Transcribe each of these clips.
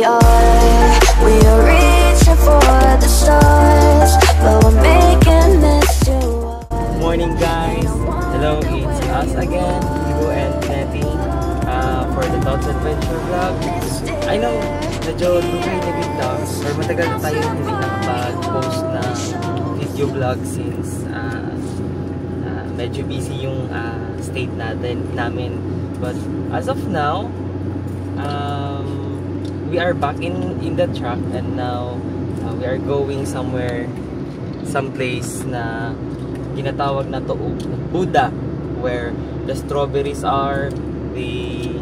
We are reaching for the stars, but we're making this too hard. Morning, guys! Hello, it's us again, Ibo and Nettie, for the Thoughts Adventure vlog. I know, medyo dugay na gid ta, or matagal na tayo hindi nakapag-post na video vlog since medyo busy yung state namin. But as of now, we are back in the truck and now we are going somewhere, someplace na ginatawag na to og Buda, where the strawberries are the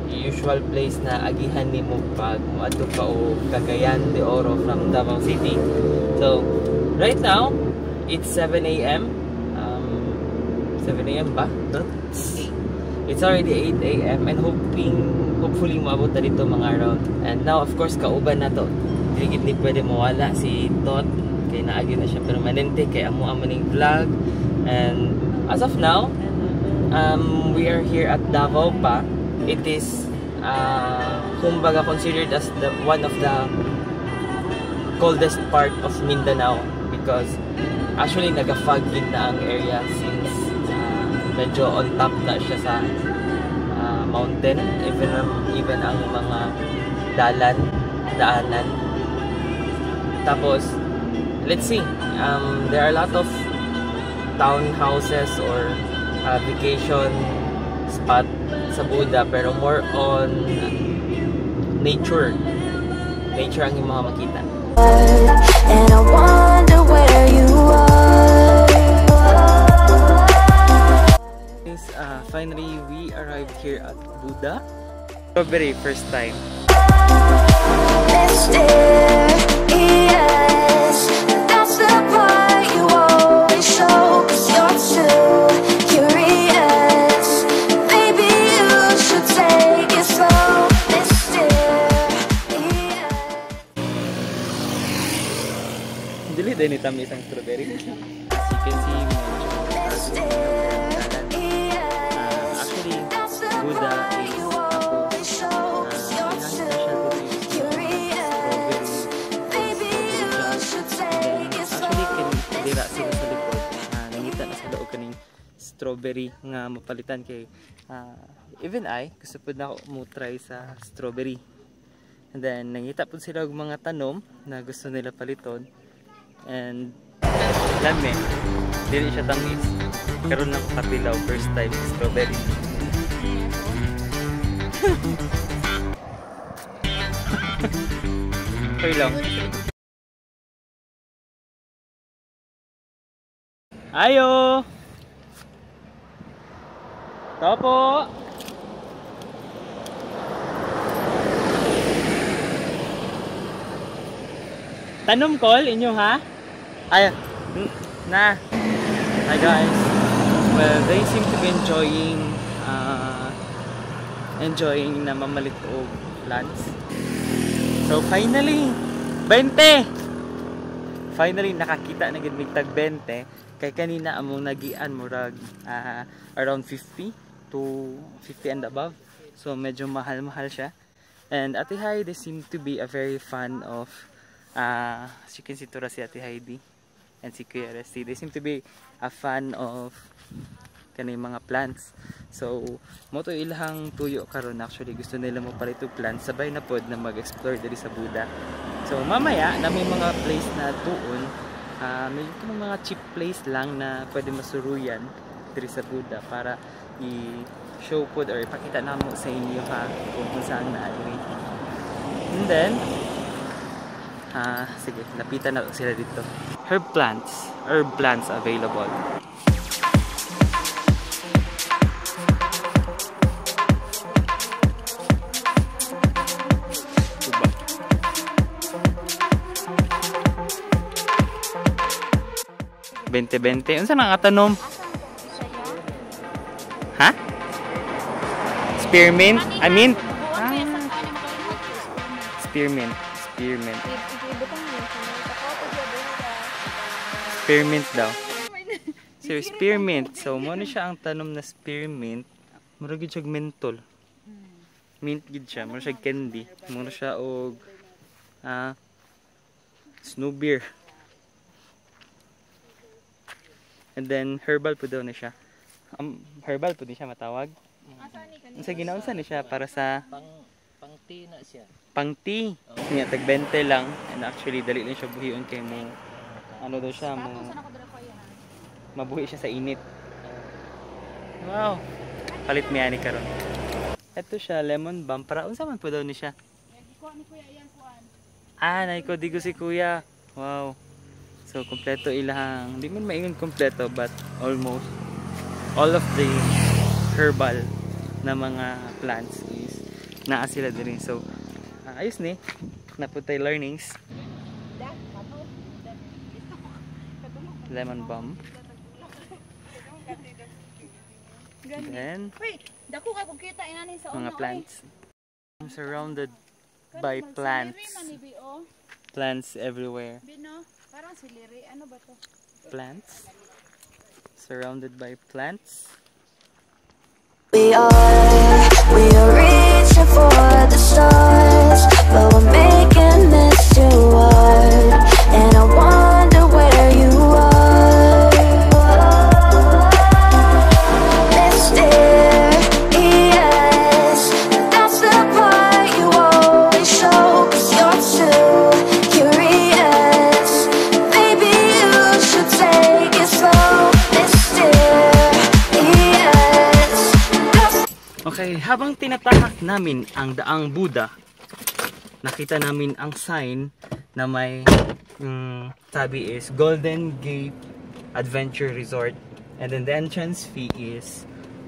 usual place na agihan nimo pag moadto ka og Cagayan de Oro from Davao City. So right now it's 7 a.m. 7 a.m. ba? It's already 8 a.m. and hopefully maabot na dito mga around. And now, of course, kauban na to. Dili gid ni pwede mawala si Tot kay naagi na siya permanente kay amo amo ning vlog. And as of now, we are here at Davao pa. It is kumbaga considered as the one of the coldest part of Mindanao because actually naga-fog gid na ang area since medyo on top na siya sa mountain, even ang mga daanan. Tapos let's see, there are a lot of townhouses or vacation spot sa Buda, pero more on nature nature ang yung mga makita. And I wonder where you are. Guys, finally we arrived here at Buda. Strawberry, first time. Mysterious, that's the part you always show. 'Cause you're too curious. Maybe you should take it slow. Mysterious. Dili din ni tamis ang strawberry. As you can see, medyo actually, That's the Buda part is you tapos always show. 'Cause you're ilang too specialty is curious. strawberry. Maybe you should take it Actually, slow. Kin dira sila sa likod. Nangita na sila og kaning strawberry nga mapalitan kay even I gusto pud na ako mo try sa strawberry. And then nangita pud sila og mga tanom na gusto nila paliton. And lami, dili siya tamis. Karon lang ko kapilaw, first time strawberry. Okay lang. Ayo! Topo! Tanom call inyo ha? Ay, na. Hi guys. Well, they seem to be enjoying na mamalit og plants. So finally, 20! Finally nakakita na gid mig tag 20 kay kanina among nagian murag around 50 to 50 and above. So medyo mahal-mahal siya. And Ate Heidi seem to be a very fan of as you can see, tura si Ate Heidi and si Kuya Resty. They seem to be a fan of kanay mga plants. So mo to ilahang tuyo karon. Actually gusto nila mo palit og plants, sabay na pod na mag-explore diri sa Buda. So mamaya na may mga place na tuon, may itong mga cheap place lang na pwede masuruyan diri sa Buda para i-show pod or ipakita namo sa inyo ha kung saan na diri. And then sige, lapitan na sila dito. Herb plants available. Uba. 20-20. Unsa na nga tanom? Ha? Spearmint? I mean, spearmint. Spearmint. Spearmint daw. So, spearmint. So, mo na siya ang tanom na spearmint. Murag gyud siyag mentol. Mint gid siya, mura siya candy. Mura siya og snow beer. And then herbal po daw na siya. Herbal po din siya matawag. Unsa ginaunsa ni siya para sa Pang tea na siya. Pang tea. Niya tag 20 lang and actually dali lang siya buhion kay mo ano daw siya mo mabuhi siya sa init. Wow. Palit mi ani karon. Ito siya lemon balm para unsa man po daw ni siya? Ah, naiko digo si kuya. Wow. So kompleto ilahang, di man maingon kompleto but almost all of the herbal na mga plants is naa sila diri. So ayos ni, naputay learnings. Lemon balm. Then mga plants. I'm surrounded by plants. Plants everywhere. Plants. Surrounded by plants. We are reaching for the stars, but we're making this too hard. And I wonder where you are. Mysterious, that's the part you always show. 'Cause you're too curious. Maybe you should take it slow. Mysterious. Okay, habang tinatahak namin ang Daang Buddha, nakita namin ang sign na may sabi is Golden Gate Adventure Resort, and then the entrance fee is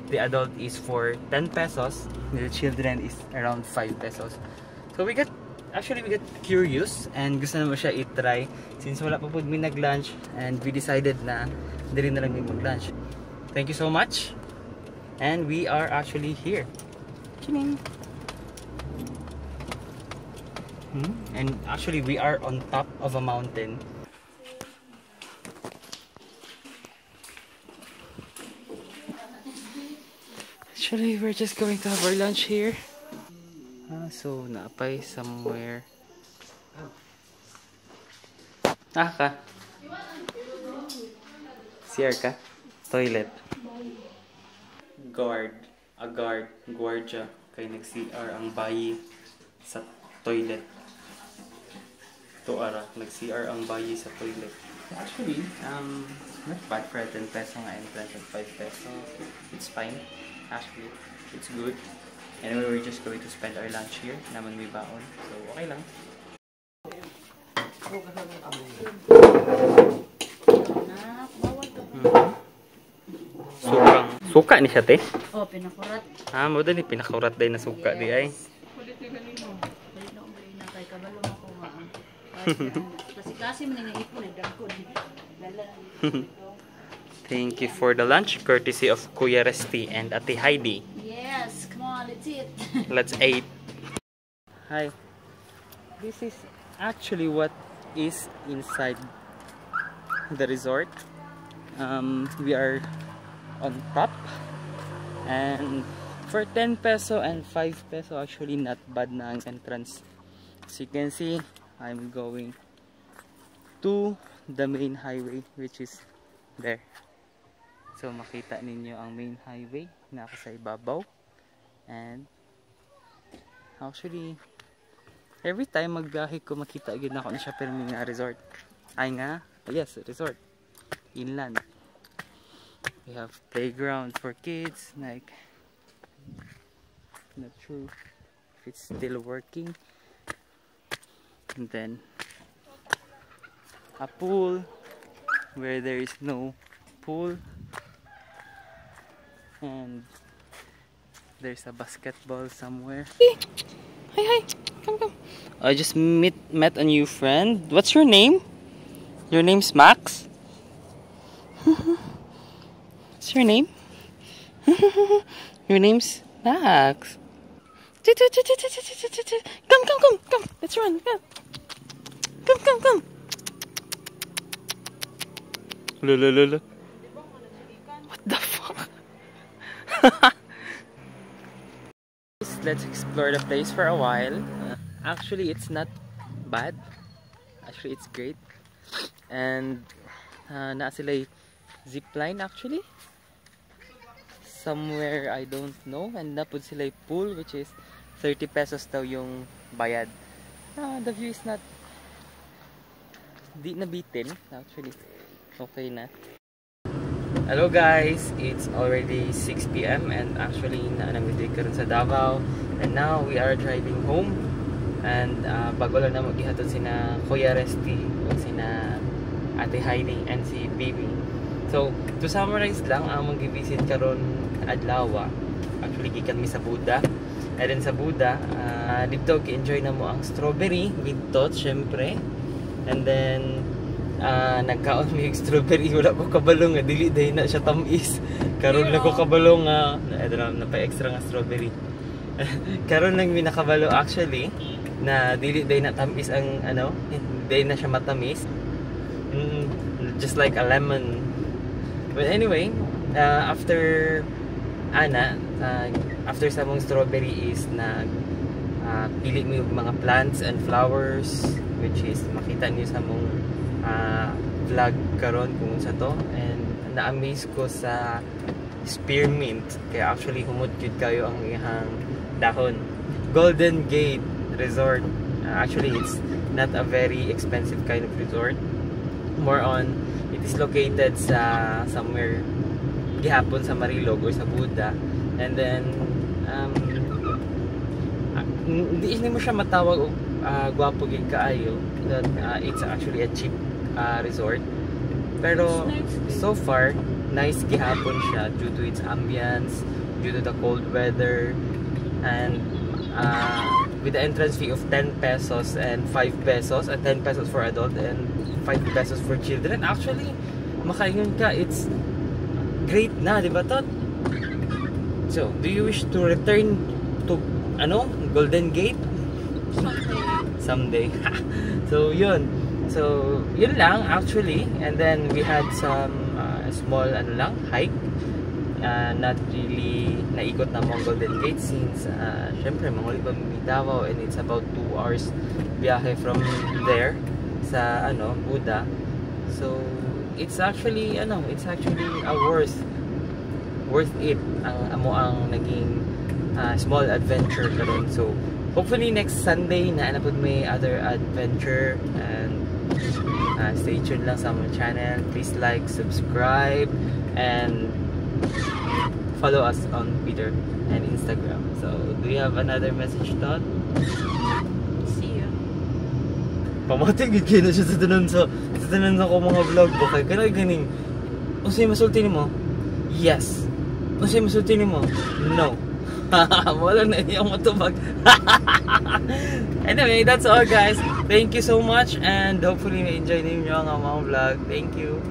the adult is for 10 pesos, the children is around 5 pesos. So we got curious and gusto naman siya i-try since wala pa po mi nag-lunch, and we decided na diri na lang mi mag-lunch. Thank you so much. And we are actually here. Chining. And actually we are on top of a mountain. Actually, we're just going to have our lunch here. So naapay somewhere. Ah ka. CR ka? Toilet. Guard, a guard, guardia kay nag-CR ang bayi sa toilet. Tuara, nag-CR ang bayi sa toilet. Actually, not bad for a 10 peso nga entrance at 5 peso. It's fine. Actually, it's good. Anyway, we're just going to spend our lunch here. Naman may baon. So, okay lang. Sobrang suka ni siya, te? Oh, pinakurat. Ah, mo dali pinakurat day na suka di ay. Kasi man ipon dagko. Thank you for the lunch, courtesy of Kuya Resty and Ate Heidi. Yes, come on, let's eat. Let's eat. Hi. This is actually what is inside the resort. We are on top, and for 10 peso and 5 peso, actually not bad na ang entrance. As you can see, I'm going to the main highway, which is there. So makita ninyo ang main highway na ako sa ibabaw. And actually every time magbiyahe ko makita gyud nako na siya pero may nga resort. Ay nga, yes, resort inland. We have playground for kids, like not sure if it's still working. And then a pool where there is no pool, and there's a basketball somewhere. Hey, hi, hi, come, come. I just met a new friend. What's your name? Your name's Max? What's your name? Your name's Max. Come, come, come, come. Let's run. Come, come, come, come. Lulululu. What the fuck? Let's explore the place for a while. Actually, it's not bad. Actually, it's great. And naa sila zipline actually. Somewhere I don't know. And naa pod sila pool, which is 30 pesos daw yung bayad. Ah, the view is not di na bitin actually. Okay na. Hello guys, it's already 6 p.m. and actually naa na mi karon sa Davao and now we are driving home and bago lang namo gihatod sina Kuya Resty ug sina Ate Heidi and si Baby. So, to summarize lang, ang among givisit karon adlaw, actually gikan mi sa Buda. And then sa Buda, dito gi-enjoy namo ang strawberry with tot, syempre. And then nagkaon mi og strawberry, wala ko kabalo nga dili diay na siya tamis. Karon lang ko kabalo nga ito na napa-extra nga strawberry. Karon lang mi nakabalo actually na dili diay na tamis ang ano, hindi na siya matamis. Just like a lemon. But anyway, after ana, after sa among strawberry is nag pili mi og mga plants and flowers, which is makita niyo sa among vlog karon kung unsa to, and na-amaze ko sa spearmint kaya actually humot gyud kayo ang iyang dahon. Golden Gate Resort. Actually, it's not a very expensive kind of resort. More on it is located sa somewhere gihapon sa Marilog or sa Buda, and then hindi mo siya matawag og gwapo gid kaayo that it's actually a cheap resort, pero so far nice gihapon siya due to its ambience, due to the cold weather, and with the entrance fee of 10 pesos and 5 pesos, 10 pesos for adult and 5 pesos for children. Actually, makaingon ka, it's great na, di ba, Tot? So, do you wish to return to ano, Golden Gate? Someday. Someday. So, yun. So, yun lang actually. And then we had some small ano lang, hike. Not really naikot namo ang Golden Gate since syempre manguli pa mi Davao and it's about 2 hours biyahe from there sa ano, Buda. So, it's actually ano, it's actually a worth worth it ang amo ang naging small adventure karon. So, hopefully next Sunday naa na pud may other adventure and stay tuned lang sa among channel. Please like, subscribe, and follow us on Twitter and Instagram. So, do you have another message, Todd? See you. Pamati gid kayo na siya sa tanan sa ko mga vlog ba kay kanang ganing unsay masulti nimo? Yes. Unsay masulti nimo? No. Wala na iyang matubag. Anyway, that's all guys. Thank you so much and hopefully ma-enjoy ninyo ang among vlog. Thank you.